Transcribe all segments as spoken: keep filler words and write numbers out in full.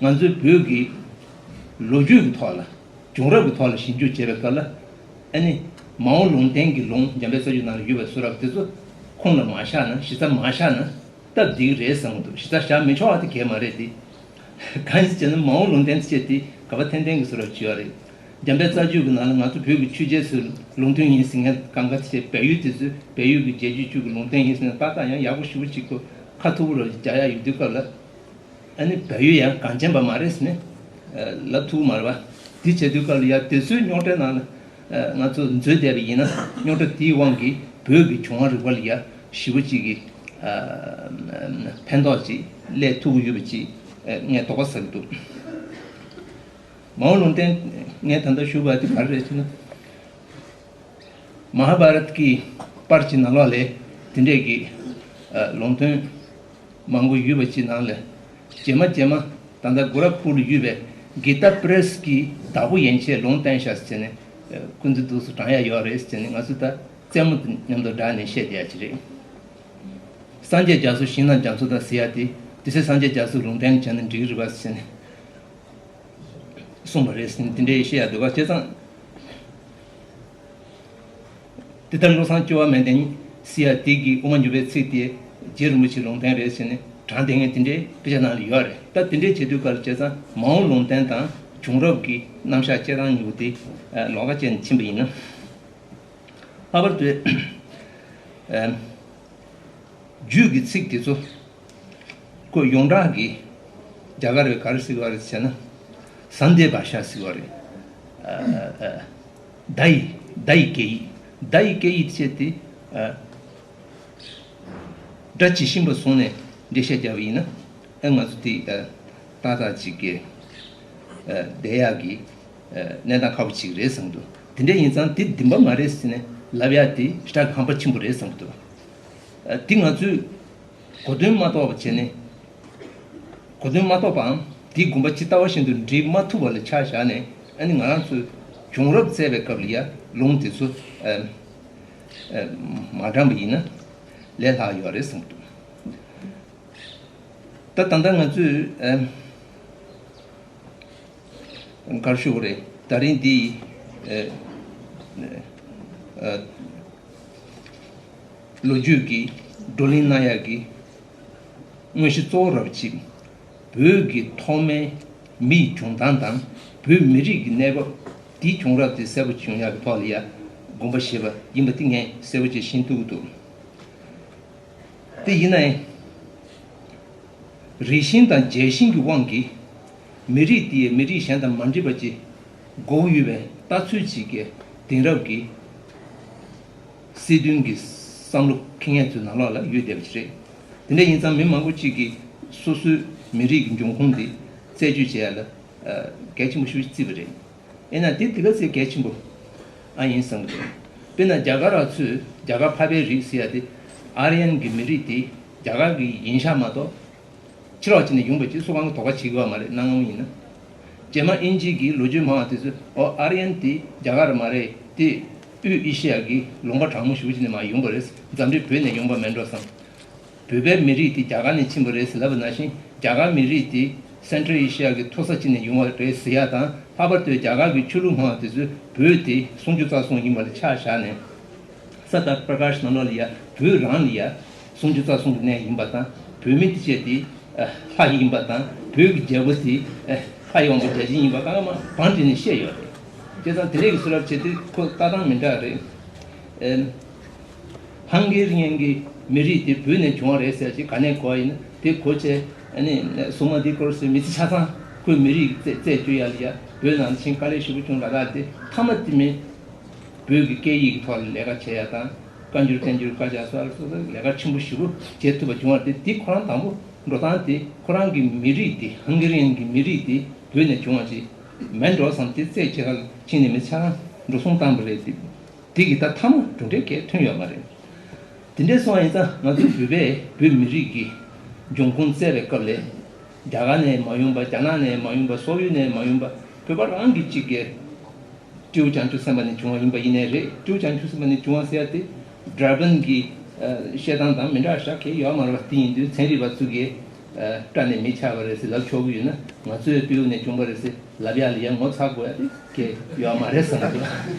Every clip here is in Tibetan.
ང་ཚོའི་བོད་ཀྱི་ལོ་རྒྱུས་ཀྱི་ཐོག་ལ། བྱུང་རབས་ཀྱི་ཐོག་ལ་ཞིབ་འཇུག་བྱེད་པའི་སྐབས་ལ། ཨ་ནི་མ་འོངས་ལུང་བསྟན་གྱི་ལུང་འཇམ་དཔལ་རྩ་རྒྱུད་ནང་ལ་ཡོད་པའི་གསུང་རབ་དེ་ཚོ་ཁུངས་ལ་མ་བཞག་ན། གཞི་རྩ་མ་བཞག་ན་སྟབས་བདེ་གི་རེད་བསམ་གྱི་འདུག་གཞི་རྩ་བཞག་མི་ཆོག་པ་དེ་གལ་མ་རེད་དེ། གང་ཡིན་ཟེར་ན་མ་འོངས་ལུང་བསྟན་ཟེར་དེ་ག་པ་ཐན་ཐན་གྱི་གསུང་རབ་ཅིག་ཡོད་རེད། འཇམ་དཔལ་རྩ་རྒྱུད་ཀྱི་ནང་ལ་ང་ཚོ་བོད་ཀྱི་ཆོས་རྒྱལ་ཚོའི་ལུང་སྟོན་ཡིན་ཟེར་མཁན་གང་ག་དེ་བྱས། བལ་ཡུལ་དེ་ཚོས་བལ་ཡུལ་གྱི་རྒྱལ་རྒྱུད་བཅུ་གི་ལུང་བསྟན་ཡིན་ཟེར་ནས་ཏག་ཏག་ཡང་ཡག་པོ་ཞེ་པོ་ཅིག་གོ། ཁ་ཐུག་པོ་ར་རྒྱག་ཡག་ཡོད་དུས་སྐབས་ལ། ཨ་ནི་བལ་ཡུལ་ཡང་གངས་ཅན་པ་མ་རེད་ཟེར་ནས་ལབ་ཐུབ་མ་རེད་པ། དེ་བྱེད་དུས་སྐབས་ལ་ཡ་དེ་ཚོའི་རྙོག་དྲའི་ནང་ལ་ང་ཚོ་འཛུལ་བསྡད་པ་ཡིན་ན། རྙོག་དྲ་དེའི་དབང་གིས་བོད་ཀྱི་བྱུང་བ་རིག་པ་ལ་ཡ་ཞེ་པོ་ཅིག་གི་ཕན་ཐོགས་ཅིག་སླེབས་ཐུབ་ཀྱི་ཡོད་པ་ཅིག་ངས་དོགས་པ་ཟ་གི་འདུག་མ་འོངས་ལུང་བསྟན་ངས་ད་ལྟ་ཞུས་པ་དེ་ག་རེ་རེད་ཟེར་ན། མ་ཧཱ་བྷ་རཏ་གི་པར་གྱི་ནང་ལོགས་ལས་དེ་འདྲས་ཀྱི་ལུང་སྟོན་མང་པོ་ཡོད་པ་ཅིག་ནང་ལས། རྗེས་མ་རྗེས་མ་ད་ལྟ་གུ་ར་པུར་ལ་ཡོད་པའི་གི་ཏཱ་པྲེས་ཀྱི་བདག་པོ་ཡན་ཆད་ལུང་བསྟན་ཤག་ཟེར་ནས་སྐུ་མདུན་འདུག་སུ་དྲང་ཡ་ཡོད་རེད་ཟེར་ནས་ང་ཚོ་ད་རྩེད་མོ་མཉམ་དུ་བསྒྲགས་ནས་བཤད་བསྡད་ཡ་ཅིག་རེད། སངས་རྒྱས་རྒྱ་མཚོ་ཞིང་དང་རྒྱ་མཚོ་དང་ཟེར་ཡ་དེ་དེ་ཚེ་སངས་རྒྱས་རྒྱ་མཚོ་ལུང་བསྟན་བྱས་ན་འགྲིག་གི་རེད་པ་ཟེར་ནས། གསུངས་པ་རེད་ཟེར་ནས་དེ་འདྲའི་བཤད་ཡ་འདུག་ག་བྱས་ཙང་། དེ་ལྟར་བློ་བཟང་བཅུ་པ་མན་ཏན་ཟེར་ཡ་དེ་གི་དབུ་མ་འཇུག་པའི་ཚིག་དེ་རྗེ་རིན་པོ་ཆེའི་ལུང་བསྟན་རེད་ཟེར་ནས་དྲངས་བསྡད་མཁན་དེ་འདྲའི་དཔེ་ཆ་ནང་ལ་ཡོད་རེད། ད་དེ་འདྲའི་བྱེད་དུས་སྐབས་ལ་བྱས་ཙང་མ་འོངས་ལུང་བསྟན་དང་བྱུང་རབས་ཀྱི་རྣམ་གཞག་བྱེད་སྟངས་གཉིས་པོ་དེ་ལོགས་ཀ་བྱས་ནས་ཕྱིན་པ་ཡིན་ན། ལྷག་པར་དུ། རྒྱུད་ཀྱི་ཚིག་དེ་ཚོ་ཁོ་ཡོངས་གྲགས་ཀྱི་རྒྱ་གར་བས་ག་རེ་ཟེར་བ་རེད་ཟེར་ན། སན་དེ་བྷ་ཤ་ཟེར་བ་རེད། ད་ཡི་ད་ཡི་སྐད་ཡིག་ད་ཡི་སྐད་ཡིག་བྱས་ཏེ། སྒྲ་ཇི་བཞིན་པ་བཟུང་ནས་འགྲེལ་བཤད་བརྒྱབ་པ་ཡིན་ན། ཨེ་ང་ཚོ་དེ་ཏག་ཏག་ཅིག་གི་བསྡད་ཡག་གི་གནས་སྟངས་ཁག་པོ་ཅིག་རེད་བསམ་འདུག་དེ་འདྲ་ཡིན་ཙང་དེ་བདེན་པ་མ་རེད་ཟེར་ནས་ལབ་ཡག་དེ་ཞེ་དྲག་ཧམ་པ་ཆེན་པོ་རེད་བསམ་འདུག་དེ་ང་ཚོས་གོ་དོན་མ་རྟོགས་པ་བྱས་ནས། གོ་དོན་མ་རྟོགས་པའམ་དེའི་དགོངས་པ་ཇི་ལྟ་བ་བཞིན་དུ་འགྲེལ་མ་ཐུབ་པ་ལ་ཆ་བཞག་ནས། ཨ་ནི་ང་རང་ཚོས་བྱུང་རབས་བཙལ་བའི་སྐབས་ལ་ཡ་ལུང་དེ་ཚོ་མ་དྲངས་པ་ཡིན་ན་ལས་སླ་ཡོད་རེད་བསམ་འདུག་ད་ད་ལྟ་ང་ཚོས་ཨ། ག་རེ་ཞུ་དགོས་རེད། ད་རིང་འདི་ཨ། ཨ། ལོ་རྒྱུས་ཀྱི་བགྲོ་གླེང་གནང་ཡག་གི་དངོས་གཞི་གཙོ་བོ་རབ་ཅིག་བོད་ཀྱི་ཐོག་མའི་མི་ཡི་བྱུང་སྟངས་དང་བོད་མི་རིགས་ཀྱི་གནས་བབ། དེའི་བྱུང་རབས་དེ་གསལ་པོ་བྱུང་ཡག་གི་ཐོག་ལ་ཡ་དགོངས་པ་བཞེས་པ་ཡིན་པ་དེ་ངས་གསལ་པོ་བྱས་ཤེས་ཐུབ་ཀྱི་འདུག་དེ་ཡིན་ནའི། རིགས་ཤིང་དང་རྒྱལ་ཤིང་གི་དབང་གིས་མི་རིགས་དེ་ཡིས་མི་རིགས་གཞན་དང་མ་འདྲེས་པ་ཅིག་དགོས་ཀྱི་ཡོད་པའི་ལྟ་ཚུལ་ཅིག་གི་དེང་རབས་ཀྱི་སྲིད་དོན་གྱི་བསམ་བློ་འཁྱེར་མཁན་ཚོའི་ནང་ལོགས་ལ་ཡོད་བསྡད་པ་ཞིག་རེད། དེ་འདྲ་ཡིན་ཙང་མི་མང་པོ་ཅིག་གིས་སོ་སོའི་མི་རིགས་ཀྱི་འབྱུང་ཁུངས་དེ་རྩད་གཅོད་བྱེད་ཡ་ལ་གལ་ཆེན་པོ་ཞིག་བརྩིས་པ་རེད། ཡིན་ན་དེ་དེ་ག་ཚོད་གལ་ཆེན་པོ་ཨ་ཡིན་བསམ་གྱི་འདུག་དཔེར་ན་རྒྱ་གར་བ་ཚོས་རྒྱ་གར་འཕགས་པའི་རིགས་ཟེར་ཡ་དེ་ཨཱརྱན་གྱི་མི་རིགས་དེ་རྒྱ་གར་གྱི་ཡིན་ཤག་མ་གཏོགས། ཕྱི་ལོགས་ཕྱིན་ནས་ཡོང་པ་ཅིག་སུ་གང་གིས་དོགས་པ་བྱེད་ཀྱི་ཡོད་མ་རེད། གནའ་སྔ་མོ་ཡིན་ན། རྗེས་མ་དབྱིན་ཇི་གི་ལོ་རྒྱུས་སྨྲ་བ་དེ་ཚོས་ཨོ་ཨཱརྱན་དེ་རྒྱ་གར་མ་རེད། དེ་དབུས་ཨེ་ཤི་ཡ་གི་ལུང་པ་གྲང་མོ་ཞེ་པོ་ཅིག་ནས་མར་ཡོང་པ་རེད། འཛམ་གླིང་བོད་ནས་ཡོང་པ་མིན་འགྲོ་བསམ། བོད་པའི་མི་རིགས་དེ་རྒྱ་གར་ནས་ཕྱིན་པ་རེད་ཟེར་ལབ་པ་ནང་བཞིན། རྒྱ་གར་མི་རིགས་དེ་སེན་ཊྲལ་ཨེ་ཤི་ཡ་གི་མཐོ་ས་ཅིག་ནས་ཡོང་བ་རེད་ཟེར་ཡ་དང་། ལྷག་པར་དུ་རྒྱ་གར་གྱི་ཆོས་ལུགས་སྨྲ་བ་དེ་ཚོས་བོད་དེ་སུམ་ཅུ་རྩ་གསུམ་ཡིན་པ་ལ་ཆ་བཞག་ནས། ས་དར་པྲ་ཀཱཤ་ནང་ལོགས་ལ་ཡ་བོད་རང་ལ་ཡ་སུམ་ཅུ་རྩ་གསུམ་གྱི་གནས་ཡིན་པ་དང་། བོད་མི་དེ་བཅས་དེ་ལྷ་ཡིན་པ་དང་། བོད་ཀྱི་རྒྱལ་པོ་དེ་ལྷ་ཡི་དབང་པོ་བརྒྱ་བྱིན་ཡིན་པ་གང་མ་བང་བསྒྲིགས་ནས་བཤད་ཡོད་རེད། བྱས་ཙང་དེ་འདྲས་ཀྱི་གསུང་རབ་བྱེད་དུས་ཁོ་ལྟ་སྟངས་མི་འདྲ་རེད། ཨེམ། ཧང་གེ་རི་ཡན་གྱི་མི་རིགས་དེ་བོད་ནས་བྱུང་བ་རེད་ཟེར་ཅིག་ག་ནས་གོ་ཡིན་ན་དེ་གོ་བྱས། ཨ་ནི་སྲུང་མ་དེ་སྐོར་ཟེར་མི་ཚེ་ཆ་ཚང་ཁོའི་མི་རིགས་རྩད་རྩད་གཅོད་ཡ་ལ་ཡ་བོད་ནང་ཕྱིན་དཀའ་ལས་ཞེ་པོ་བྱུང་ལ་དྭགས་དེ་མཐའ་མ་དེ་མིན། བོད་ཀྱི་སྐད་ཡིག་གི་ཐོག་ལ་ལས་ཀ་བྱེད་ཡ་དང་། བཀའ་འགྱུར་བསྟན་འགྱུར་བཀའ་རྒྱ་སོགས་ལ་སོགས་ལས་ཀ་ཆེན་པོ་ཞེ་པོ་བྱེད་ཐུབ་པ་བྱུང་བ་དེ་དེ་ཁོ་རང་དང་པོ་འགྲོ་སྟངས་དེ་ཁོ་རང་གི་མི་རིགས་དེ་ཧང་གེ་རི་ཡན་གྱི་མི་རིགས་དེ་བོད་ནས་བྱུང་བ་ཅིག་མེད་འགྲོ་བསམ་དེ་རྩད་ཆེ་ཁ་ཕྱིན་ནས་མི་ཚང་འགྲོ་སོང་བཏང་པ་རེད་དེ། དེ་གི་ད་མཐའ་མ་གྲུབ་འབྲས་གལ་ཐོན་ཡོད་མ་རེད། དེ་འདྲའི་སོང་བ་ཡིན་ཙང་ང་ཚོ་བོད་པས་བོད་མི་རིགས་ཀྱི་འབྱུང་ཁུངས་བཙལ་བའི་སྐབས་ལ། རྒྱ་གར་ནས་མ་ཡོང་པ། རྒྱ་ནག་ནས་མ་ཡོང་པ། སོག་ཡུལ་ནས་མ་ཡོང་པ། བོད་པ་རང་གི་གཅིག་གི་སྤྲེའུ་བྱང་ཆུབ་སེམས་དཔའ་ནས་བྱུང་བ་ཡིན་པ་ཡིན་ནའི་རེད། སྤྲེའུ་བྱང་ཆུབ་སེམས་དཔའ་ནས་བྱུང་བ་ཟེར་ཡ་དེ་ཌར་བིན་གྱི་བཤད་སྟངས་དང་མི་འདྲ་ཤག་གི་ཡོད་མ་རེད་པ། དེ་ཡིན་དུས་ཚན་རིག་པ་ཚོ་གིས་ ཨ་སྐྲ་ནས་མི་ཆགས་པ་རེད་ཟེར་ལབ་ཆོག་གི་ཡོད་ན། ང་ཚོའི་སྤྲེའུ་ནས་བྱུང་བ་རེད་ཟེར་ལབ་ཡག་ལ་ཡང་ངོ་ཚ་དགོས་ཡ་དེ་གས་ཡོད་མ་རེད་བསམ་གི་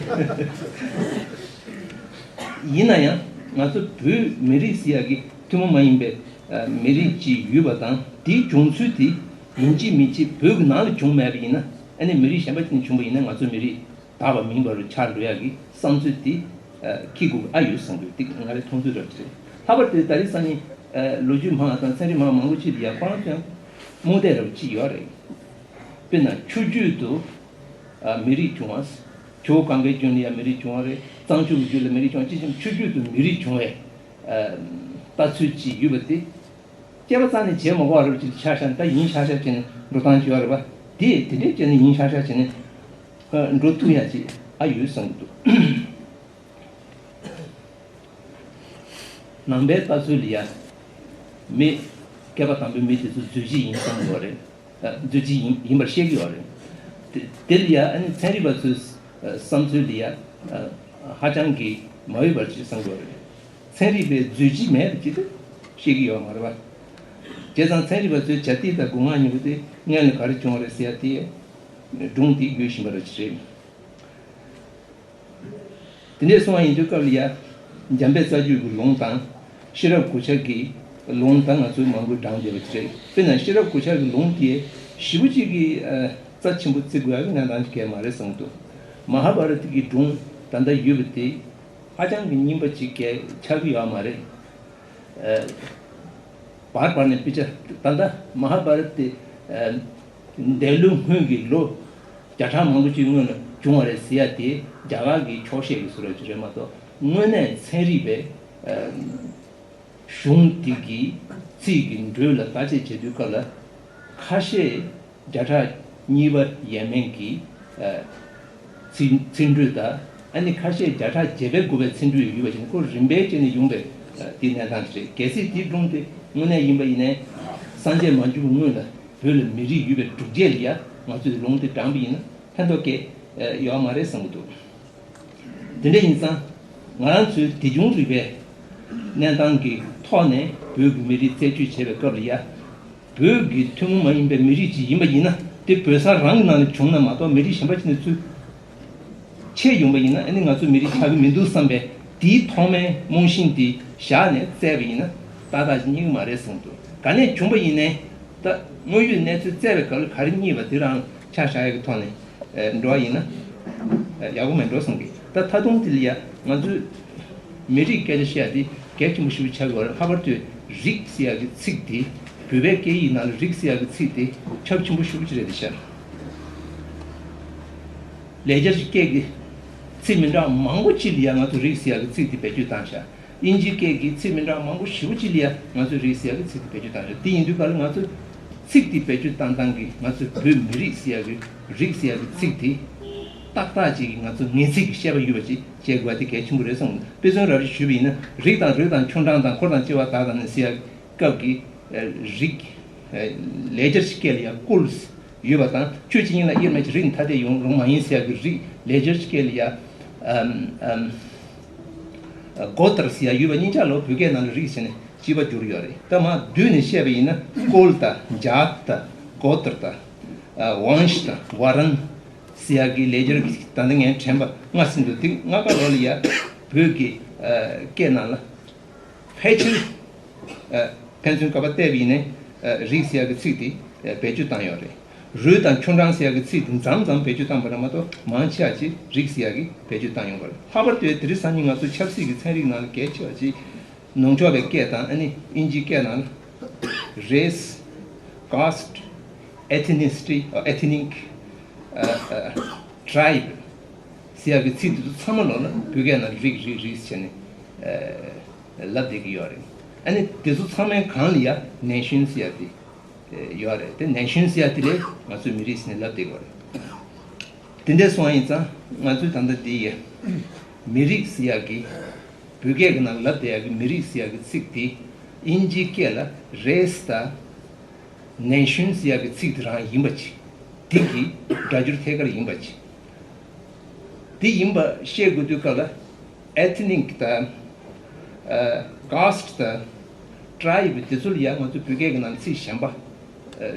འདུག་ཡིན་ན་ཡང་ང་ཚོ་བོད་མི་རིགས་ཟེར་ཡག་གི་ཐུན་མོང་མ་ཡིན་པའི་ཨ་མི་རིགས་ཅིག་ཡོད་པ་དང་། དེའི་བྱུང་ཚུལ་དེ་ཡིན་གཅིག་མིན་གཅིག་བོད་ཀྱི་ནང་ལ་བྱུང་མེད་པ་ཡིན་ན། ཨ་ནི་མི་རིགས་གཞན་པ་ཅིག་ནས་བྱུང་བ་ཡིན་ན། ང་ཚོ་མི་རིགས་དག་པ་མིན་པ་རུ་ཆགས་འགྲོ་ཡག་གི་བསམ་ཚུལ་དེ་ཨ་འཁྱེར་དགོས་ཨ་ཡོད་བསམ་གི་འདུག་དེ་ང་རའི་མཐོང་ཚུལ་རབ་ཅིག་རེད། ལྷག་པར་དུ་ད་རེས་སང་ཉིན་ཨ་ལོ་རྒྱུས་མང་དང་ཚན་རིག་མང་མང་པོ་ཅིག་ལ་ཡང་ཁོ་རང་ཚོའི་རྨོངས་དད་རབ་ཅིག་ཡོད་རེད། དཔེར་ན་ཆུ་རྒྱུད་དུ་ཨ་མི་རིགས་བྱུང་བ། ཇོ་བོ་གང་གའི་རྒྱུད་ལ་ཡང་མི་རིགས་བྱུང་བ་རེད། གཙང་ཆུ་གི་རྒྱུད་ལ་མི་རིགས་བྱུང་བ། ཅི་ཕྱིན་ཆུ་རྒྱུད་དུ་མི་རིགས་བྱུང་བའི་ཨ་ལྟ་ཚུལ་ཅིག་ཡོད་པ་དེ། དཔྱད་པ་རྩ་ནས་བྱེད་མ་དགོས་པ་རབ་ཅིག་ཆགས་ཤག་ད་ཡིན་ཤག་ཤག་བྱས་ནས་འགྲོ་སྟངས་ཅིག་ཡོད་རེད་པ། དེ་དེ་འདྲས་བྱས་ནས་ཡིན་ཤག་ཤག་བྱས་ནས་ཨ་འགྲོ་ཐུབ་ཡག་ཅིག་ཨ་ཡོད་བསམ་གི་འདུག་ནང་པའི་ལྟ་ཚུལ་ལ་ཡ། མི་སྐྱེས་པ་དང་པོའི་མི་དེ་ཚོ་རྫུས་ཅིག་ཡིན་བསམ་གི་ཡོད་རེད། ཨ་རྫུས་ཅིག་ཡིན་ཡིན་པར་བཤད་ཀྱི་ཡོད་རེད། དེ་དེ་ལ་ཡ་ཨ་ནི་ཚན་རིག་པ་ཚོའི་ཨ་བསམ་ཚུལ་ལ་ཡ། ཨ་ཧ་ཅང་གི་མ་འོས་པར་ཅིག་བསམ་གི་ཡོད་རེད། ཚན་རིག་པས་རྫུས་ཅིག་མེད་པ་ཅིག་ཏུ་བཤད་ཀྱི་ཡོད་མ་རེད་པ། བྱས་ཙང་ཚན་རིག་པ་ཚོས་བྱ་ཏི་དང་སྒོ་ང་གཉིས་པོ་དེ་སྔོན་ལ་ག་རེ་བྱུང་བ་རེད་ཟེར་ཡ་དེ་སྒྲུང་དེ་ཡོད་བཞིན་པ་རེད་ཅིག་རེད། དེ་འདྲས་སོང་བ་ཡིན་དུས་སྐབས་ལ་ཡ། འཇམ་དཔལ་རྩ་རྒྱུད་ཀྱི་ལུང་དང་། ཤེས་རབ་གོ་ཆ་གི་ལུང་དང་། ང་ཚོས་མང་པོས་བགྲངས་བསྡད་པ་ཅིག་རེད། དཔེར་ན་ཤེས་རབ་གོ་ཆ་གི་ལུང་དེ་ཞེ་པོ་ཅིག་གི་ཨ་རྩ་ཆེན་པོ་བརྩི་དགོས་ཡག་གི་གནས་སྟངས་ཅིག་གས་མ་རེད་བསམ་གི་འདུག་མ་ཧཱ་བྷ་ར་ཏ་གི་སྒྲུང་ད་ལྟ་ཡོད་པ་དེ་ཧ་ཅང་གི་རྙིང་པ་ཅིག་གས་ཆགས་ཀྱི་ཡོད་མ་རེད། ཨ་བར་བར་ནས་དཔེ་ཆ་ད་ལྟ་མ་ཧཱ་བྷ་ར་ཏ་དེ་ཨ་འདས་ལོ་སྔོན་གྱི་ལོ་བརྒྱ་ཕྲག་མང་པོ་ཅིག་སྔོན་ལ་བྱུང་བ་རེད་ཟེར་ཡ་དེ་རྒྱ་གར་གྱི་འཁྱོག་བཤད་ཀྱི་བཟོ་འདྲ་ཅིག་རེད་མ་གཏོགས། དངོས་གནས་ཚན་རིག་པས་ཨ་གཞུང་དེ་གི་ཚིག་གི་འགྲོས་ལ་བརྟག་དཔྱད་བྱེད་དུས་སྐབས་ལ། ཁ་ཤས་བརྒྱ་ཕྲག་གཉིས་པ་ཡས་མས་ཀྱི་ཨ་ཚིག་ཚིག་འགྲོས་དང་། ཨ་ནི་ཁ་ཤས་བརྒྱ་ཕྲག་བརྒྱད་པའི་དགུ་པའི་ཚིག་འགྲོས་ཡོད་པ་བཞིན། ཁོ་རིམ་པས་བྱས་ནས་ཡོང་པའི་ཨ་དེ་གནས་སྟངས་དེ་རེད། གལ་སྲིད་དེའི་སྒྲུང་དེ་དངོས་གནས་ཡིན་པ་ཡིན་ནའི། སངས་རྒྱས་མ་བྱོན་པའི་སྔོན་ལ་བོད་ལ་མི་རིགས་ཡོད་པའི་སྒྲུབ་བྱེད་ལ་ཡ་ང་ཚོས་ལུང་དེ་དྲངས་པ་ཡིན་ན་ཕན་ཐོགས་སྐད་ཡོད་མ་རེད་བསམ་གྱི་འདུག་དེ་འདྲ་ཡིན་ཙང་། ང་རང་ཚོའི་དེ་བྱུང་རིག་པའི་གནས་སྟངས་ཀྱི་ཐོག་ནས་བོད་ཀྱི་མི་རིགས་རྩད་གཅོད་བྱེད་པའི་སྐབས་ལ་ཡ། བོད་ཀྱི་ཐུན་མོང་མ་ཡིན་པའི་མི་རིགས་ཅིག་ཡིན་པ་ཡིན་ན། དེ་བོད་ས་རང་གི་ནང་ནས་བྱུང་ན་མ་གཏོགས། མི་རིགས་གཞན་པ་ཅིག་ནས་ཚུར་ཆད་ཡོང་པ་ཡིན་ན། ཨ་ནི་ང་ཚོ་མི་རིགས་ཆགས་ཀྱི་མི་འདུག་བསམ་པའི་དེའི་ཐོག་མའི་རྨོངས་ཤིང་དེ་བཞག་ནས་བཙལ་བ་ཡིན་ན་ཏག་ཏག་ཅིག་རྙེད་ཀྱི་མ་རེད་བསམ་འདུག་ག་ནས་བྱུང་པ་ཡིན་ནའི། ད་དངོས་ཡོད་གནས་ཚུལ་བཙལ་བའི་སྐབས་ལ་ག་རེ་རྙེད་པ་དེ་རང་ཆ་བཞག་ཡག་གི་ཐོག་ནས། ཨ་འགྲོ་བ་ཡིན་ན་ཨ་ཡག་པོ་མེད་འགྲོ་བསམ་གི། ད་ད་དུང་དེ་ལ་ཡ་ང་ཚོས་མི་རིགས་སྐད་ཆ་བཤད་ཡ་དེ་གལ་ཆེན་པོ་ཞིག་ཆགས་ཀྱི་ཡོད་རེད། ལྷག་པར་དུ་རིགས་ཟེར་ཡ་གི་ཚིག་དེ་བོད་པའི་སྐད་ཡིག་ནང་ལ་རིགས་ཟེར་ཡ་གི་ཚིག་དེ་ཁྱབ་ཆེན་པོ་ཞེ་པོ་ཅིག་རེད་དེ་ཤག་ལེགས་སྦྱར་གྱི་སྐད་ཀྱི་ཚིག་མི་འདྲ་མང་པོ་ཅིག་ལ་ཡ་ང་ཚོ་རིགས་ཟེར་ཡ་གི་ཚིག་དེ་བེད་སྤྱོད་བཏང་ཤག་དབྱིན་ཇིའི་སྐད་ཀྱི་ཚིག་མི་འདྲ་མང་པོ་ཞེ་པོ་ཅིག་ལ་ཡ་ང་ཚོས་རིགས་ཟེར་ཡ་གི་ཚིག་དེ་བེད་སྤྱོད་བཏང་ཡོད། དེ་ཡིན་དུས་ག་ལ་ང་ཚོས་ཚིག་དེ་བེད་སྤྱོད་བཏང་སྟངས་ཀྱིས་ང་ཚོས་བོད་མི་རིགས་ཟེར་ཡ་གི་རིགས་ཟེར་ཡ་གི་ཚིག་དེ་ཏག་ཏག་ཅིག་གིས་ང་ཚོ་ངེས་ཚིག་གི་བཤད་པ་ཡོད་པ་ཅིག་བྱེད་དགོས་པ་དེ་གལ་ཆེན་པོ་རེད་བསམ། དཔེ་མཚོན་རབ་རིབ་ཞུས་པ་ཡིན་ན། རིགས་དང་རུས་དང་ཆུང་འབྲིང་དང་། འཁོར་དང་སྐྱེ་བ་དག་དང་ནི་ཟེར་ཡ་སྐབས་ཀྱི་ཨ་རིགས་ཨ་ལེགས་སྦྱར་གྱི་སྐད་ལ་ཡ་ཀུལ་ཡོད་པ་དང་། ཆོས་ཅན་ཡིན་ལ་དབྱེར་མེད་ཅིང་། རིགས་ནི་ཐ་དད་ཡོད་རུང་མ་ཡིན་ཟེར་ཡ་གི་རིགས་ལེགས་སྦྱར་གྱི་སྐད་ལ་ཡ་ཨམ་ཨམ་གོ་ཏྲ་ཟེར་ཡ་ཡོད་པ་གཉིས་ཆ་ལོ་བོད་སྐད་ནང་ལ་རིགས་ཟེར་ནས་གཅིག་པ་བསྒྱུར་ཡོད་རེད། ད་མར་བསྡུས་ནས་བཤད་པ་ཡིན་ན། ཀོལ་དང་ཇཱཏ་དང་གོ་ཏྲ་དང་ཨ་ཝང་ཤ་དང་ཝ་རན་ཟེར་ཡ་གི་ལེགས་སྦྱར་གྱི་ད་ལྟ་ངས་དྲན་པ་ལྔ་ཟིན་འདུག་དེ་ལྔ་ཀ་ལོ་ལ་ཡ་བོད་ཀྱི་ཨ་སྐད་ནང་ལ་ཕལ་ཆེར་ཨ་ཕན་ཚུན་སྐབས་བལྟས་པ་ཡིན་ནའི་ཨ་རིགས་ཟེར་ཡ་གི་ཚིག་དེ་ཨ་བེད་སྤྱོད་བཏང་ཡོད་རེད། རུས་དང་ཆུང་འབྲིང་ཟེར་ཡ་གི་ཚིག་དེ་མཚམས་མཚམས་བེད་སྤྱོད་བཏང་པ་རེད་མ་གཏོགས། མང་ཆེ་བ་ཅིག་རིགས་ཟེར་ཡ་གི་བེད་སྤྱོད་བཏང་ཡོང་བ་རེད། ལྷག་པར་དུ་དེ་རིང་སང་ཉིན་ང་ཚོ་ཆབ་སྲིད་ཀྱི་ཚན་རིག་ནང་ལ་གལ་ཆེ་བ་ཅིག་ནུབ་ཕྱོགས་པའི་སྐད་དང་། ཨ་ནི་དབྱིན་ཇིའི་སྐད་ནང་ལ་རེས། ཀཱསྟ། ཨེ་ཐི་ནི་སི་ཊི། ཨ་ཨེ་ཐི་ནིག། ཨ་ཨ་ཊྲའིབ་ཟེར་ཡ་གི་ཚིག་དེ་ཚོ་ཚང་མ་ལོག་ལ་བོད་སྐད་ནང་རིགས་རིགས་རིགས་བྱས་ནས་ཨ་ལབ་བསྡད་ཀྱི་ཡོད་རེད། ཨ་ནི་དེ་ཚོ་ཚང་མའི་སྒང་ལ་ཡ་ནེ་ཤན་ཟེར་ཡ་དེ་ཡོད་རེད། དེ་ནེ་ཤན་ཟེར་ཡ་དེ་ལས་ང་ཚོས་མི་རིགས་ཟེར་ནས་ལབ་བསྡད་ཀྱི་ཡོད་རེད། དེ་འདྲ་སོང་བ་ཡིན་ཙང་། ང་ཚོས་ད་ལྟ་འདི་ཡི་མི་རིགས་ཟེར་ཡག་གི་བོད་སྐད་ཀྱི་ནང་ལབ་བསྡད་ཡག་གི་མི་རིགས་ཟེར་ཡག་གི་ཚིག་དེ་དབྱིན་ཇིའི་སྐད་ལ་རེས་དང་ནེ་ཤན་ཟེར་ཡག་གི་ཚིག་དེ་རང་ཡིན་པ་ཅིག་དེ་གི་སྒྲ་སྒྱུར་ཐད་ཀར་ཡིན་པ་ཅིག་དེ་ཡིན་པ་བཤད་དགོས་དུས་སྐབས་ལ། ཨེ་ཐི་ནིག་དང་། ཨ་ཀཱསྟ་དང་ tribe དེ་ཚོ་ལ་ཡང་ང་ཚོ་བོད་སྐད་ཀྱི་ནང་ཚིག་གཞན་པ།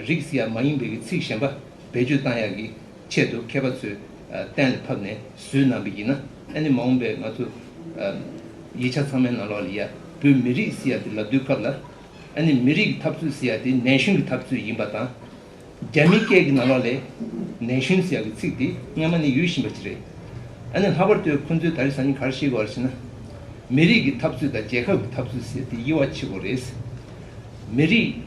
རིགས་ཟེར་ཡ་མ་ཡིན་པའི་གི་ཚིག་གཞན་པ་བེད་སྤྱོད་བཏང་ཡག་གི་ཆེད་དུ་མཁས་པ་ཚོས་གཏན་ལ་ཕབ་ནས་བཟོས་གནང་བ་ཡིན་ན། ཨ་ནི་མ་འོངས་པའི་ང་ཚོ་ཡིག་ཆ་ཚང་མའི་ནང་ལོགས་ལ་ཡ་བོད་མི་རིགས་ཟེར་ཡ་དེ་ལབ་དུས་སྐབས་ལ། ཨ་ནི་མི་རིགས་ཀྱི་འཐབ་རྩོད་ཟེར་ཡ་དེ་ནན་ཤོན་གྱི་འཐབ་རྩོད་ཡིན་པ་དང་། རྒྱ་མི་སྐད་ཀྱི་ནང་ལོགས་ལས་ནན་ཤོན་ཟེར་ཡ་གི་ཚིག་དེ་སྔ་མ་ནས་ཡོད་བཞིན་པ་ཅིག་རེད། ཨ་ནི་ལྷག་པར་དུ་ཁོང་ཚོས་ད་རེས་སང་ཉིན་ག་རེ་བཤད་ཀྱི་ཡོད་རེད་ཟེར་ན། མི་རིགས་ཀྱི་འཐབ་རྩོད་དང་རྒྱལ་ཁབ་ཀྱི་འཐབ་རྩོད་ཟེར་དེ་དབྱེ་བ་ཕྱེ་དགོས་རེད། མི་རིགས་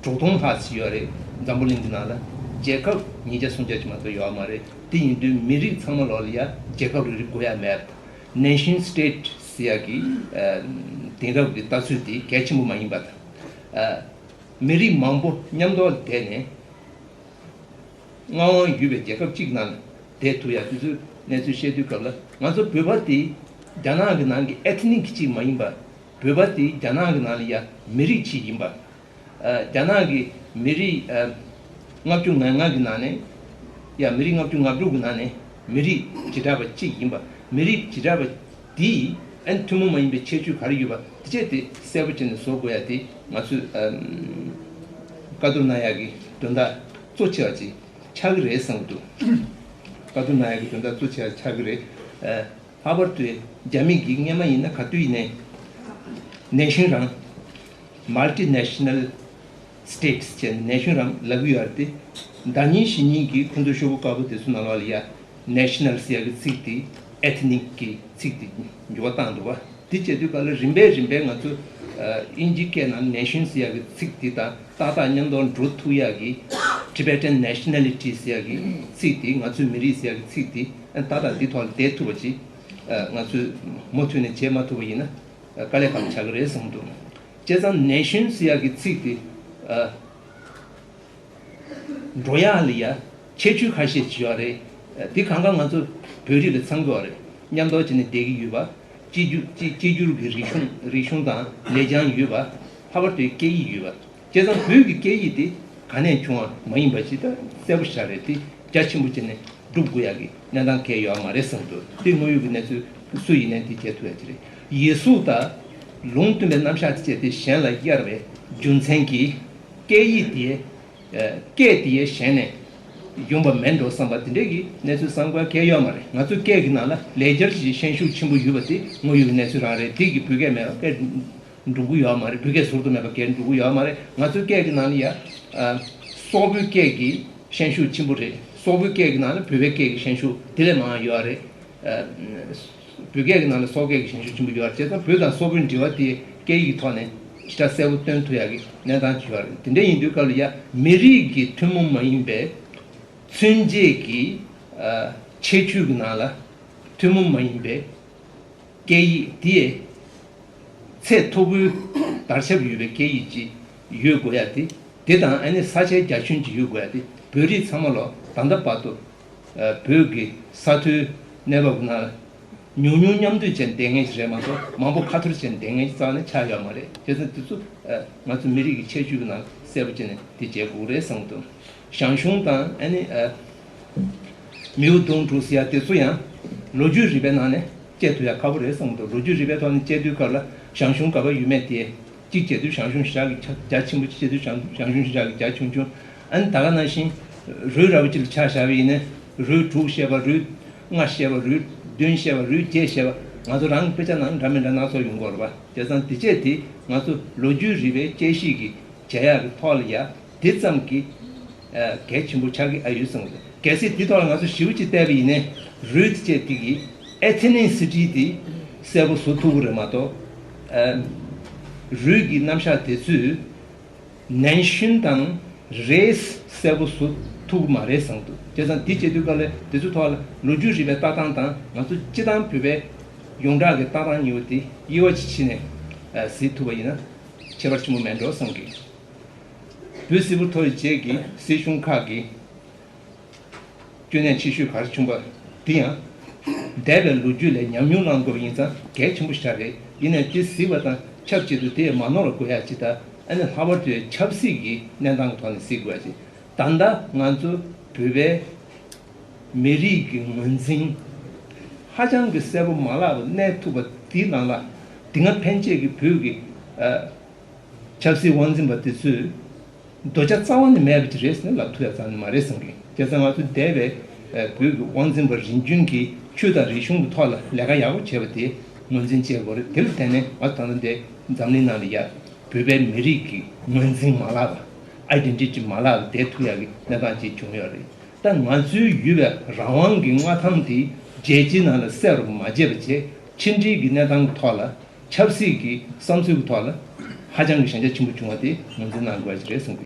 དྲུག་སྟོང་ལྷག་ཅིག་ཡོད་རེད་འཛམ་བུ་གླིང་གི་ནང་ལ། རྒྱལ་ཁབ་ཉིས་བརྒྱ་སུམ་བརྒྱ་ཅིག་མ་གཏོགས་ཡོད་མ་རེད། དེ་ཡིན་དུས་མི་རིགས་ཚང་མ་ལོགས་ལ་ཡ་རྒྱལ་ཁབ་རེ་རེ་དགོས་ཡ་མེད་པ་དང་། nation state ཟེར་ཡ་གི་ཨ་དེང་རབས་ཀྱི་ལྟ་ཚུལ་དེ་གལ་ཆེན་པོ་མ་ཡིན་པ་དང་། ཨ་མི་རིགས་མང་པོ་མཉམ་དུ་བསྡད་ནས་མངའ་དབང་ཡོད་པའི་རྒྱལ་ཁབ་གཅིག་ནང་ལ་བསྡད་ཐུབ་ཡ་དེ་ཚོའི་གནས་ཚུལ་བཤད་དུས་སྐབས་ལ། ང་ཚོ་བོད་པ་དེ་རྒྱ་ནག་གི་ནང་གི་ethnic གཅིག་མ་ཡིན་པ། བོད་པ་དེ་རྒྱ་ནག་གི་ནང་ལ་ཡ་མི་རིགས་གཅིག་ཡིན་པ། ཨ་རྒྱ་ནག་གི་མི་རིགས་ཨ་ལྔ་བཅུ་ང་ལྔ་གི་ནང་ནས་ཡ་མི་རིགས་ལྔ་བཅུ་ང་དྲུག་གི་ནང་ནས་མི་རིགས་བྱེ་བྲག་པ་གཅིག་ཡིན་པ། མི་རིགས་བྱེ་བྲག་པ་དེས་ཨ་ནི་ཐུན་མོང་མ་ཡིན་པའི་ཁྱད་ཆོས་ག་རེ་ཡོད་པ་དེ་བྱས་ཏེ་གསལ་པོ་བྱས་ནས་བཟོ་དགོས་ཡ་དེ་ང་ཚོས་ཨ་བཀའ་བསྡུར་གནང་ཡ་གི་དོན་དག་གཙོ་ཆེ་བ་ཅིག་ཆགས་ཀྱི་རེད་བསམ་གྱི་འདུག་བཀའ་བསྡུར་གནང་ཡ་གི་དོན་དག་གཙོ་ཆེ་བ་ཆགས་ཀྱི་རེད། ཨ། ལྷག་པར་དུ་རྒྱ་མི་གིས་སྔོན་མ་ཡིན་ན་ག་དུས་ཡིན་ནའི་ནན་ཤོན་རང་། multinational states ཅེས་ནན་ཤོན་རང་ལབ་ཀྱི་ཡོད་རེད་དེ། ཟླ་ཉིན་གཞེས་ཉིན་གྱི་ཁོང་ཚོའི་ཤོག་བུ་དཀར་པོ་དེ་ཚོ་ནང་ལོགས་ལ་ཡ་national ཟེར་ཡ་གི་ཚིག་དེ་ethnic གི་ཚིག་དེ་འགྱུར་བ་བཏང་འདུག་བ། དེ་བྱེད་དུས་ག་ལ་རིམ་པས་རིམ་པས་ང་ཚོ་ཨ་དབྱིན་ཇིའི་སྐད་ནང་nation ཟེར་ཡ་གི་ཚིག་དེ་དང་ཏག་ཏག་མཉམ་དུ་འགྲོ་ཐུབ་ཡ་གི་Tibetan nationality ཟེར་ཡ་གི་ཚིག་དེ། ང་ཚོའི་མི་རིགས་ཟེར་ཡ་གི་ཚིག་དེ་ཨ་ཏག་ཏག་འདི་ཐོག་ལ་བསྡད་ཐུབ་པ་ཅིག་ཨ་ང་ཚོས་མུ་མཐུད་ནས་བྱེད་མ་ཐུབ་པ་ཡིན་ན་ཨ་དཀའ་ལས་ཁག་པོ་ཆགས་ཀྱི་རེད་བསམ་འདུག་བྱས་ཙང་nation ཟེར་ཡ་གི་ཚིག་དེ་ཨ་འགྲོ་ཡག་ལ་ཡ་ཁྱད་ཆོས་ཁ་ཤས་ཅིག་ཡོད་རེད། ཨ་འདི་གང་ག་ང་ཚོ་བོད་རིགས་ལ་ཚང་གི་ཡོད་རེད། མཉམ་དུ་བྱས་ནས་བསྡད་ཀྱི་ཡོད་པ། གཅིག་གྱུར་གཅིག་གཅིག་གྱུར་གྱི་རིག་གཞུང་རིག་གཞུང་དང་ལེགས་བྱང་ཡོད་པ། ལྷག་པར་དུ་སྐད་ཡིག་ཡོད་པ། བྱས་ཙང་བོད་ཀྱི་སྐད་ཡིག་དེ་ག་ནས་བྱུང་བ་མ་ཡིན་པ་ཞིག་ད་གསལ་པོ་ཞིག་རེད་དེ། རྒྱ་ཆེན་པོ་བྱས་ནས་སྒྲུབ་དགོས་ཡག་གི་གནས་སྟངས་གང་ཡང་ཡོད་མ་རེད་བསམ་འདུག་དེ་དངོས་ཡོད་ཀྱི་གནས་ཚུལ་སུ་ཡིན་ནའི་དེ་བྱེད་ཐུབ་ཡག་ཅིག་རེད། ཡིག་གཟུགས་དང་ལུང་སྟོན་པའི་རྣམ་གཞག་དེ་བྱས་ཏེ་གཞན་ལ་གཡར་བའི་རྒྱུ་མཚན་གྱིས་སྐད་ཡིག་དེ་ཨ་སྐད་དེ་གཞན་ནས་ཡོང་པ་མེད་འགྲོ་བསམ་པ་དེ་འདྲའི་གི་གནས་ཚུལ་བསམ་དགོས་གལ་ཡོད་མ་རེད། ང་ཚོའི་སྐད་ཀྱི་ནང་ལ་ལེགས་སྦྱར་གྱི་ཤན་ཤུགས་ཆེན་པོ་ཡོད་པ་དེ་དངོས་ཡོད་ཀྱི་གནས་ཚུལ་རང་རེད། དེ་གི་བོད་སྐད་མེད་པ་སྐད་འགྲོ་གི་ཡོད་མ་རེད། བོད་སྐད་ཟུར་དུ་མེད་པ་སྐད་འགྲོ་གི་ཡོད་མ་རེད། ང་ཚོའི་སྐད་ཀྱི་ནང་ལ་ཡ་ཨ་སོག་པོའི་སྐད་ཀྱི་ཤན་ཤུགས་ཆེན་པོ་རེད། སོག་པོའི་སྐད་ཀྱི་ནང་ལ་བོད་པའི་སྐད་ཀྱི་ཤན་ཤུགས་དེ་ལས་མང་བ་ཡོད་རེད། ཨ་བོད་སྐད་ཀྱི་ནང་ལ་སོག་སྐད་ཀྱི་ཤན་ཤུགས་ཆེན་པོ་ཡོད་རེད། བྱས་ཙང་བོད་དང་སོག་པོའི་འབྲེལ་བ་དེ་སྐད་ཡིག་གི་ཐོག་ནས་ཞེ་དྲག་གསལ་པོ་སྟོན་ཐུབ་ཡག་གི་གནས་སྟངས་ཅིག་ཡོད་རེད། དེ་འདྲ་ཡིན་དུས་སྐབས་ལ་ཡ་མི་རིགས་ཀྱི་ཐུན་མོང་མ་ཡིན་པའི་མཚོན་བྱེད་ཀྱི་ཨ་ཁྱད་ཆོས་ཀྱི་ནང་ལ་ཐུན་མོང་མ་ཡིན་པའི་སྐད་ཡིག་དེ་ཚད་མཐོ་པོའི་དར་ཁྱབ་ཡོད་པའི་སྐད་ཡིག་ཅིག་ཡོད་དགོས་ཡ་དེ། དེ་དང་ཨ་ནི་ས་ཆའི་རྒྱ་ཁྱོན་ཅིག་ཡོད་དགོས་ཡ་དེ་བོད་རིགས་ཚང་མ་ལོ་ད་ལྟ་བར་དུ་ཨ་བོད་ཀྱི་ས་མཐོའི་གནས་བབ་ནང་ཉུང་ཉུང་མཉམ་འདུས་བྱས་བསྡད་མཁན་ཞིག་རེད་མ་གཏོགས། མང་པོ་ཁ་ཐོར་བྱས་བསྡད་མཁན་ཞིག་རྩ་བ་ནས་ཆགས་ཡོད་མ་རེད། བྱས་ཙང་དེ་ཚོ་ཨ་ང་ཚོ་མི་རིགས་ཀྱི་ཁྱད་ཆོས་ཀྱི་ནང་གསལ་པོ་བྱས་ནས་དེ་བྱེད་དགོས་རེད་བསམ་གྱི་འདུག་ཞང་ཞུང་དང་ཨ་ནི་ཨ་མིའུ་གདུང་དྲུག་ཟེར་ཡ་དེ་ཚོ་ཡང་ལོ་རྒྱུས་རིག་པའི་ནང་ནས་དཔྱད་ཐུབ་ཡ་ཁག་པོ་རེད་བསམ་གྱི་འདུག་ལོ་རྒྱུས་རིག་པའི་ཐོག་ནས་དཔྱད་དུས་སྐབས་ལ་ཞང་ཞུང་ག་པར་ཡོད་མེད་དེ། གཅིག་བྱས་དུས་ཞང་ཞུང་ཞེ་དྲག་གི་རྒྱ་ཆེན་པོ། གཅིག་བྱས་དུས་ཞང་ཞང་ཞུང་ཞེ་དྲག་གི་རྒྱ་ཆུང་ཆུང་། ཨ་ནི་ད་ག་ནང་བཞིན་རུས་ར་བ་ཅིག་ལ་ཆ་བཞག་པ་ཡིན་ན་རུས་དྲུག་བཤད་པ། རུས་ལྔ་བཤད་པ། རུས་བདུན་བཤད་པ། རུས་བརྒྱད་བཤད་པ། ང་ཚོ་རང་གི་དཔེ་ཆ་ནང་འདྲ་མི་འདྲ་སྣ་ཚོགས་ཡོང་གི་ཡོད་རེད་པ། བྱས་ཙང་དེ་བྱས་དེ་ང་ཚོ་ལོ་རྒྱུས་རིག་པའི་དཔྱད་གཞི་གི་བྱ་ཡག་གི་ཐོག་ལ་ཡ་དེ་ཙམ་གྱི་ཨ་གལ་ཆེན་པོ་ཆགས་ཀྱི་ཨ་ཡོད་བསམ་གྱི་འདུག་གལ་སྲིད་དེ་ཐོག་ལ་ང་ཚོ་ཞིབ་ཅིག་བལྟས་པ་ཡིན་ན་རུས་དེ་བྱས་དེ་གི་ethnicity དེ་གསལ་པོ་བཟོ་ཐུབ་ཀྱི་རེད་མ་གཏོགས། ཨ་རུས་ཀྱི་རྣམ་གཞག་དེ་ཚོས་nation དང་race གསལ་པོ་བཟོ་ཐུབ་ཀྱི་མ་རེད་བསམ་གྱི་འདུག་བྱས་ཙང་དེ་བྱེད་དུས་སྐབས་ལ་དེ་ཚོའི་ཐོག་ལ་ལོ་རྒྱུས་རིག་པའི་ལྟ་སྟངས་དང་ང་ཚོ་སྤྱི་བཏང་བོད་པའི་ཡོངས་གྲགས་ཀྱི་ལྟ་སྟངས་གཉིས་པོ་དེ་དབྱེ་བ་ཅིག་ཕྱེ་ནས་ཨ་གཟིགས་ཐུབ་པ་ཡིན་ན་ཁྱད་པར་ཆེན་པོ་མེད་འགྲོ་བསམ་གྱི། བོད་སིལ་བུར་ཐོར་བའི་རྗེས་ཀྱི་སྲིད་གཞུང་ཁག་གི་སྐྱོན་གནད་ཆེ་ཤོས་ག་རེ་བྱུང་པ་འདི་ཡང་། འདས་པའི་ལོ་རྒྱུས་ལས་ཉམས་མྱོང་བླངས་དགོས་པ་ཡིན་ཙང་གལ་ཆེན་པོ་ཞིག་རེད། ཡིན་ནའི་དེ་གཟིགས་པ་དང་ཆབས་ཅིག་ཏུ་དེས་མ་ནོར་དགོས་ཡ་ཅིག་དང་། ཨ་ནི་ལྷག་པར་དུ་ཆབ་སྲིད་ཀྱི་གནས་སྟངས་ཀྱི་ཐོག་ནས་གཟིགས་དགོས་ཡ་ཅིག་ད་ལྟ་ང་ཚོ་བོད་པའི་མི་རིགས་ཀྱི་ངོས་འཛིན་ཧ་ཅང་གི་གསལ་པོ་མ་ལག་པ་གནས་ཐུབ་པ་འདིའི་ནང་ལ། འདི་སྔ་ཕན་ཆད་ཀྱི་བོད་ཀྱི་ཨ། ཆབ་སྲིད་དབང་འཛིན་པ་དེ་ཚོས་འདོད་ཆགས་རྩ་བ་ནས་མེད་པ་ཅིག་རེད་ཟེར་ནས་ལབ་ཐུབ་ཡ་རྩ་ནས་མ་རེད་བསམ་གི། བྱས་ཙང་ང་ཚོ་འདས་པའི་ཨ་བོད་ཀྱི་དབང་འཛིན་པ་རིམ་བྱོན་གྱིས་ཆོས་དང་རིག་གཞུང་གི་ཐོག་ལ་ལས་ཀ་ཡག་པོ་བྱས་པ་དེ་ངོས་འཛིན་བྱེད་དགོས་རེད། དེ་ལ་བརྟེན་ནས་ང་ཚོ་ད་ལྟ་འདི་འཛམ་གླིང་ནང་ལ་ཡ་བོད་པའི་མི་རིགས་ཀྱི་ངོས་འཛིན་མ་ལག་ལ་ཨའི་ཌེན་ཊི་ཊི་མ་ལག་ལ་བསྡད་ཐུབ་ཡག་གི་གནས་སྟངས་ཅིག་བྱུང་ཡོད་རེད། ད་ང་ཚོའི་ཡོད་པའི་རང་དབང་གི་མངའ་ཐང་དེ་རྒྱལ་སྤྱིའི་ནང་ལ་གསལ་རུ་མ་བྱས་པ་བྱས། ཕྱི་འབྲེལ་གྱི་གནས་སྟངས་ཀྱི་ཐོག་ལ། ཆབ་སྲིད་ཀྱི་བསམ་ཚུལ་གྱི་ཐོག་ལ་ཧ་ཅང་གི་ཞན་ཆ་ཆེན་པོ་བྱུང་བ་དེ་ངོས་འཛིན་གནང་དགོས་ཀྱི་རེད་གསུངས་ཀྱི།